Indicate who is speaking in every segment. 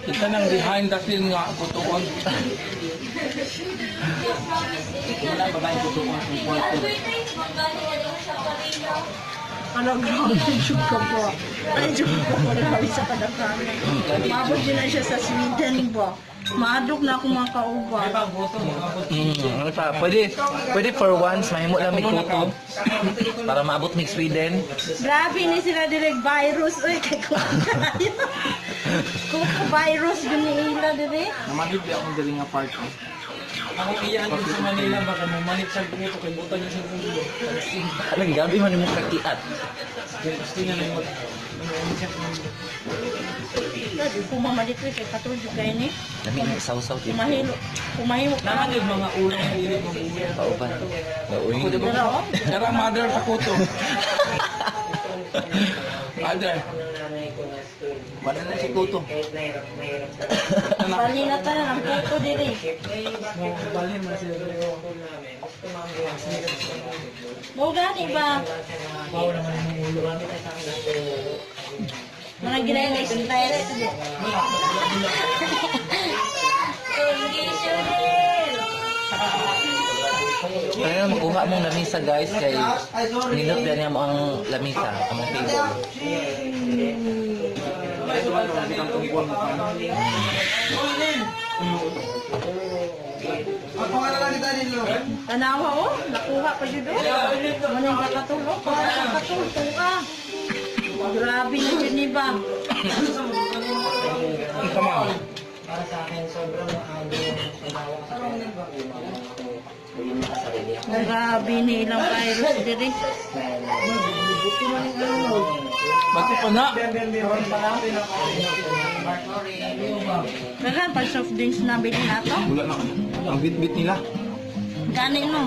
Speaker 1: Kita nang behind the scene nga kutuon. Wala ba ba yung kutuon sa kwarto?
Speaker 2: Ano, grabe jud ka po. Ay, jud ko grabe sa kadaghanan. Maabot yun na siya sa Sweden ba. Maadlok na ako mga kauban.
Speaker 3: Ano pa? Pwede, pwede for once, mahimo lang may kuto. Para maabot mig Sweden.
Speaker 2: Grabe ni sila direct virus. Uy, kay ko kayo. Kuko virus gani ila dire.
Speaker 1: Namadid di akong diri nga part. Ako iyan din sa Manila baka mamalit sa kuto kay butan niya sa gulo.
Speaker 3: Alang gabi man mo kakiat.
Speaker 1: Gusto niya na mag
Speaker 2: Grabe ko mamalit uy, kay katulog kay ni.
Speaker 3: Lami ng sausaw dito.
Speaker 2: Kumahilo. Kumahimo ka.
Speaker 1: Naman yung mga ulo ng dili mabuhi.
Speaker 3: Kauban. Nauy.
Speaker 2: Dara oh.
Speaker 1: Tara mother sa kuto. Mother. Wala na si kuto.
Speaker 2: Bali na tanan ang kuko dire.
Speaker 1: Balhin man siya.
Speaker 2: Mo gani ba?
Speaker 1: Bawo naman yung ulo.
Speaker 2: Mga ginay stress.
Speaker 3: Kaya makuha mong lamisa, guys, kay nindot din niya mo ang lamisa, among table.
Speaker 2: Tanawa oh, nakuha pa jud oh. Manang kakatulog, para sa katulog ah. Grabe na jud ni ba.
Speaker 1: Ang tama.
Speaker 2: Grabe ni ilang virus dire.
Speaker 1: Bago pa na.
Speaker 2: Kaya pag soft drinks na bilhin nato.
Speaker 1: Wala na. Ang bit-bit nila.
Speaker 2: Gani no.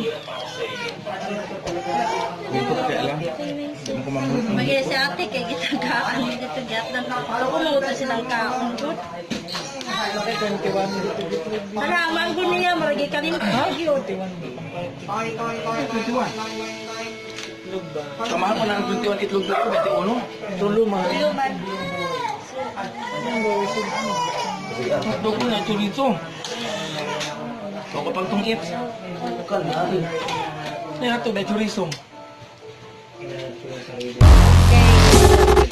Speaker 1: Hindi ko kaya alam. Hindi ko mamu-
Speaker 2: Magay si ate kay gitagaan dito gyatdan. Ako mo to silang kaon gud. Tara, manggo niya maragi kalimtan gyud.
Speaker 1: 21. Kamahal ko na ang 21 itlog na ako, 21. Tulo, mahal. Hotdog ko na chorizo. O kapag tong ips. Ay, hotdog na chorizo.
Speaker 2: Okay.